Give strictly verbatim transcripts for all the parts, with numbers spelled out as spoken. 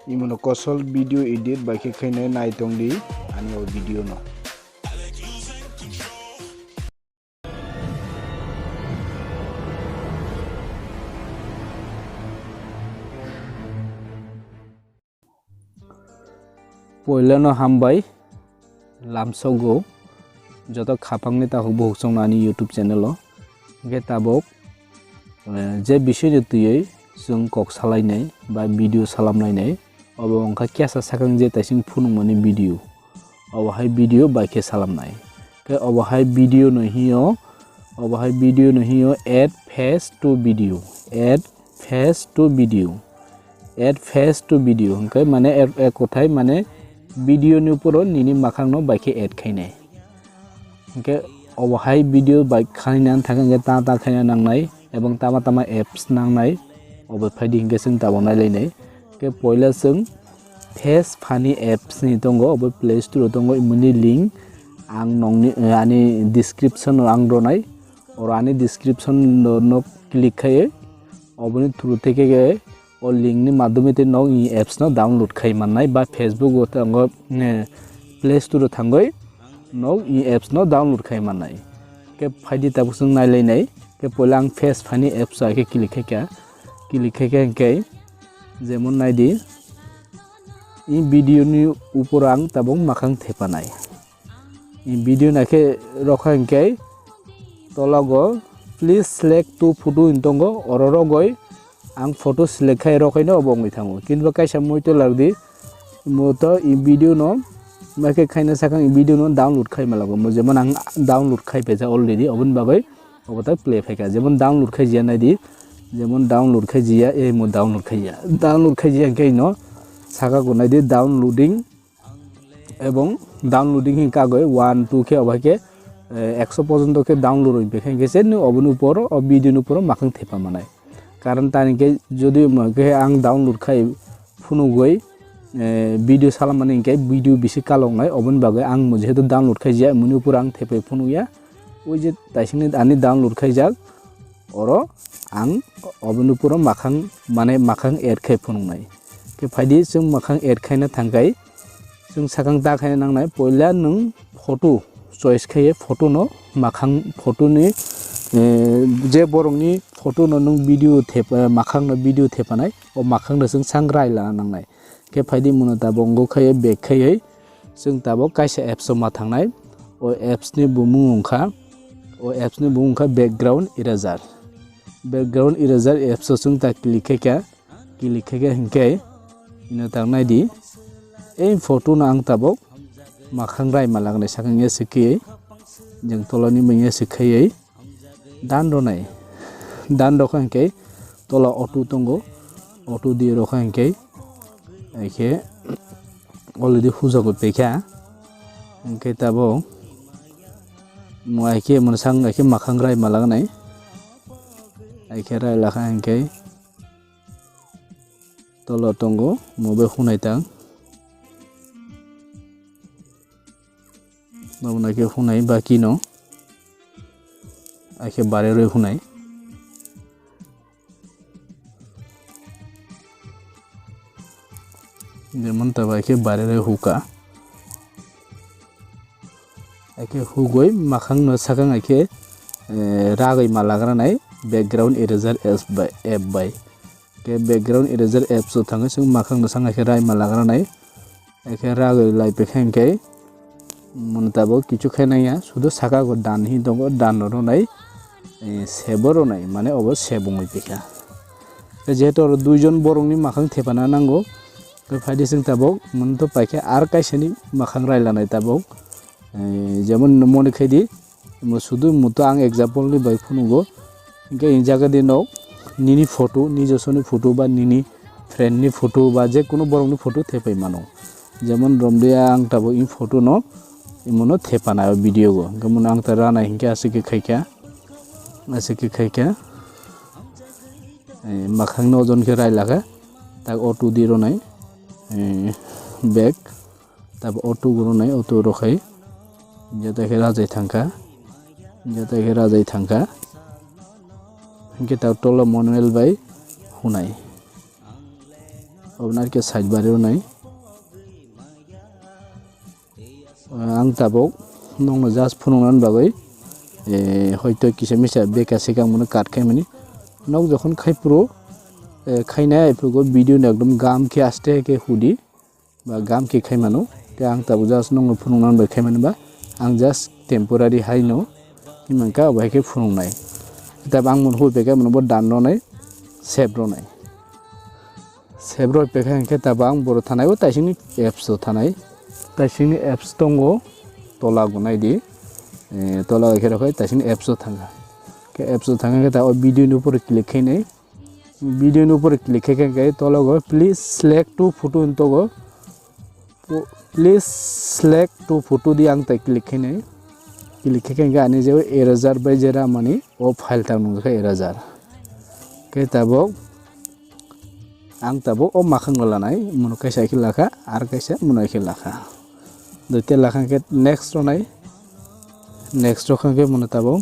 Imono kosol video edit bai khe khainai nai tongdi ani o video no. Poilano hambai lamsogo joto khapangni takhuk bukhuk chongno ani YouTube channel o. Hwnkhe tabuk, eh, je bisoi ni twiwi chwng kok salainai ba video salamlainai, obo wngkha kesa sakang je taising phunukmani video. Obo hai video bai khe salamnai. Khe obo hai video no hino, obo hai video no hino add face to video, add face to video, add face to video hwnkhe mane ek, ek kothai mane video ni uporo nini makhang no bai khe add khainai. Hwnkhe obo hai video bai khaina thangkhe hwnkhe ta ta khaina nangnai ebong tama tama apps nangnai, obo phaidi hwnkhe chwng tabuk nailainai. Hwnkhe poila chwng Face Funny apps ni tongo, obo Play Store o tongo, imoni link ang nongni, ani description o ang ronai, oro ani description no, no click khai, oboni through theke ke o link ni madhyome tei nog i apps no download khai mannai ba Facebook o thango, eh, Play Store o thangoi nog i apps no download khai mannai. Khe phaidi tabuk chwng nailainai. Khe poila ang Face Funny apps o hai khe click khai kha, click khai kha hwnkhe jemon naidi, i video ni upor ang tabuk makhang thepanai. I video naikhe rokha hwnkhe tologo please select two photo hwn tongo, oro rogoi ang photo select khai rokhaino obo wngwi thango. Kintu kaisa muitu lardi, muto i video no, naikhe khaina sakang i video no download khai malago. Mo jemon ang download khai paijak already, oboni bagwi obo tak play phaikha. Jemon download khai jiya naidi, jemon download khai jiya, ei mo download khai jiya. Download khai jiya hwnkhe ino saka go naidi downloading, ebong downloading hin kagoi one two khe obo hai khe, eh, ekso porjonto khe download oi pekha hingkhe se nw oboni upor o video ni upor o makhang thepa manai. Karon tani khe jodi ma khe ang download khai phunugoi, eh, video salamani hingkhe video bisi kaloknai oboni bagwi ang mo jehetu download khai jiya moni upor ang thepai phunukya. Oi je taisingni ani download khaijak. Oro ang oboni puro makhang, mane makhang add khai phunuknai. Khe phaidi chwng makhang add khaina thangkhai, chwng sakang ta khaina nangnai, poila nwng photo choice khaiye photo no makhang photo ni, eh, je borokni photo no nwng video thep-, eh, makhang no video thepanai, o makhang no chwng sang rai lana nangnai. Khe phaidi mano tabuk wngkha khe back khaiwi chwng tabuk kaisa apps o ma thangnai. O apps ni bumung wngkha, o apps ni bumung wngkha background eraser. Background eraser apps o chwng ta click khaikha, click khaikha hinkhe ino tak naidi. Ei photo no ang tabuk makhang rai ma lagnai sakang ya swkhe, jeng tolani manya swkhaiwi. Dan rwnai, dan rwkha hinkhe tola auto tongo, auto di rwkha hinkhe, haikhe already hujagwi paikha, hinkhe tabuk mo haikhe mwsang haikhe makhang rai ma lagnai, haikhe rai lakha hinkhe tola tongo, mo bai hunai tang. Nabuna khe hunai baki no. Akhe bare rwi hunai. Jemon ta bai khe bare rwi huka. Akhe hugoi makhang no sakang akhe, eh, ragoi ma lagra nai background eraser apps bai, app bai. Khe background eraser apps o thangwi chwng makhang no sang akhe rai ma lagra nai. Akhe ragwi lai pekha hinkhe, mwnwi tabuk kichu khainai ya, sudu saka go dan hin tongo, dan rwnai, eh, sebo rwnai, mane obo sebo wngwi pekha. Tei jehetu oro duijon borokni makhang thepana nango, tei phaidi chwng tabuk, mwnwi to paikhe ar kaisani makhang railanai tabuk, eh, jemon mone khaidi, Mo sudu muto ang example ni bai phunugo. Hinkhe in jaga di nok nini photo, nijosoni photo ba nini friend ni photo ba je kunu borok ni photo thepai mano. Jemon romdiya ang tabuk in photo no imono thepanai o video go. Hinkhe mono ang ta ranai hinkhe aswk khe khaikha, aswk khe khaikha. Eh, makhang no ojon khe rai lakha. Tak auto di ronai, eh, back. Tabuk auto guru nai auto rok hai jata khe rajai thangkha, jata khe rajai thangkha. Hinkhe tabuk tolo manual bai hunai. Obo narikhe side bari rwnai. Ang tabuk nokno just phunuknani bagwi, eh, hoito kisa misa beka seka ang bono cut khaimani. Nok jokhon khai phuru, eh, khainai, ai phuru video no ekdom gam khe aste khe hudi, ba gam khe khai mano. Khe ang tabuk just nokno phunuknani bagwi khaimani ba, ang just temporary haino himkha, obo hai khe phunuknai. Tabuk ang bono huphaikha, bono bo done rwnai, save rwnai. Save rw pekha hwnkhe tabuk ang boro thanai o taisingni apps o thanai. Taisingni apps tongo, tola go naidi. Eh, tola bai khe rw khai taisingni apps o thangkha. Khe apps o thangkha khe ta o video ni upor click khainai. Video ni upor click khai khe tola go please select two photo hinwi tongo. Please select two photo di ang tai click khainai. Click khai khe ani je eraser bai jera mani o file ta nung khe eraser. Khe tabuk Ang tabuk o makhang no lanai, mono kaisa khe lakha, ar kaisa mono khe lakha. Duita lakha khe next rwnai, next rwkha khe mono tabuk,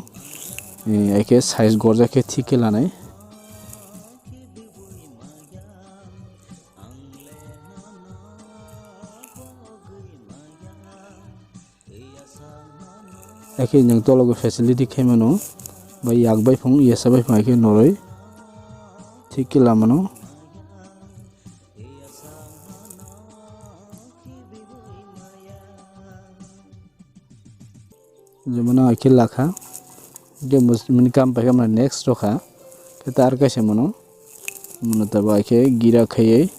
eh, ai khe size gorjak khe thik khe lanai. Hakhe nwng tologo facility khaimano, bai yak bai phung, yasa bai phung hakhe noroi thik khe lamano. Jemon hakhe lakha, je mini kam paikha mano next rokha, khe ta ar kaisa mano, mano tabo hakhe gira khaiwi.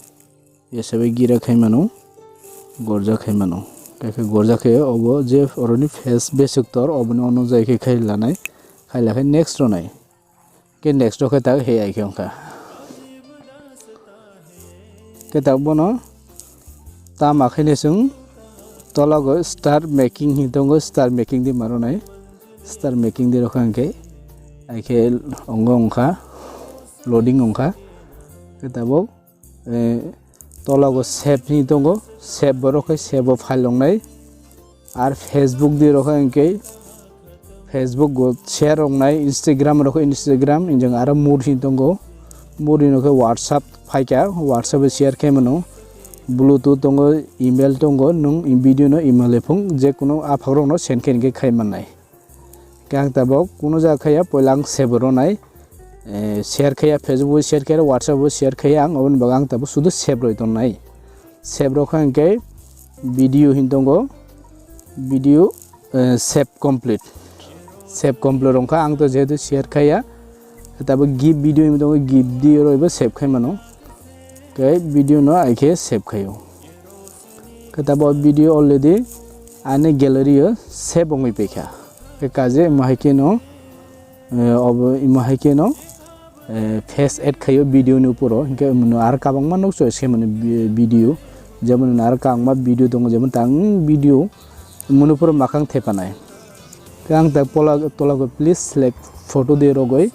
Yasa bai gira khai mano, gorja khai mano. Khe khe gorja khai obo je oroni face beswk tor oboni ono jai khe khai lanai, khai la khai next rwnai. Khe next rw khai ta he ai khe wngkha. Khe ta bono tama khainai chwng tologo star making hin tongo, star making di ma rwnai. Star making di rw kha hwnkhe ai khe ongo wngkha, loading wngkha. Khe tabuk eh, tologo save hinwi tongo, save borok khe save o file wngnai. Ar Facebook di rok khe hwnkhe Facebook go share wngnai, Instagram rok khe Instagram, injeng aro muri hinwi tongo, muri no khe WhatsApp phaikha, WhatsApp o share khai mano, Bluetooth tongo, email tongo, nwng video no email ephung je kuno aphak rok no send khe hwnkhe khai mannai. Khe ang tabuk kuno jaga khaiya, poila ang save rwnai, eh, share khaiya, Facebook bo share khaiya, WhatsApp bo share khaiya, ang oboni bagwi ang tabuk sudu save rwi tongnai. Save rwkha hwnkhe video hin tongo, video, eh, save complete. Save complete wngkha, ang to jehetu share khaiya, tabuk gif video hin tongo, gif di rwibo save khai mano. Khe video no ai khe save khaio. Khe tabuk video already ani gallery o save wngwi paikha. Khe kaje imo hai kheno, eh, obo imo hai kheno, eh, face add khaio video ni uporo. Hinkhe imo no ar kabangma nukso se mani vi-, video. Jemon aro kabangma video tongo, jemon tang video imo ni uporo makhang thepanai. Khe ang ta pola, tola go please select photo de rogoi.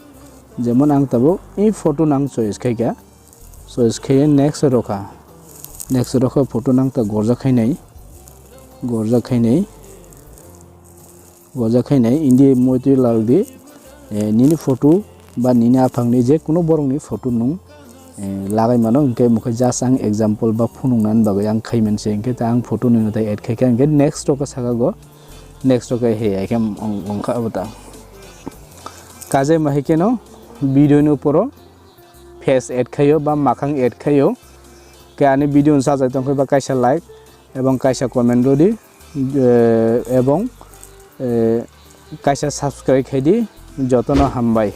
Jemon ang tabuk i photo nang choice khaikha. Choice khe next rokha. Next rokha photo nang ta gorjak khainai. Gorjak khainai. Gorjak khainai. Indi moitwi lal di. Eh, nini photo ba nini aphangni je kuno borokni photo nung, eh, lagai mano. Hinkhe mokhe just ang example ba phunuknani bagwi ang khaimanse. Hinkhe ta ang photo nini tai add khaikha. Hinkhe next rokha saka go. Next rokha he hai khe wng-, wngkha abo ta. Kajai ma hai kheno video ni uporo face add khaio ba makhang add khaio. Khe ani video no sajak tongkhe ba kaisa like ebong kaisa comment rwdi, eh, ebong, eh, kaisa subscribe khaidi, jotono hambai.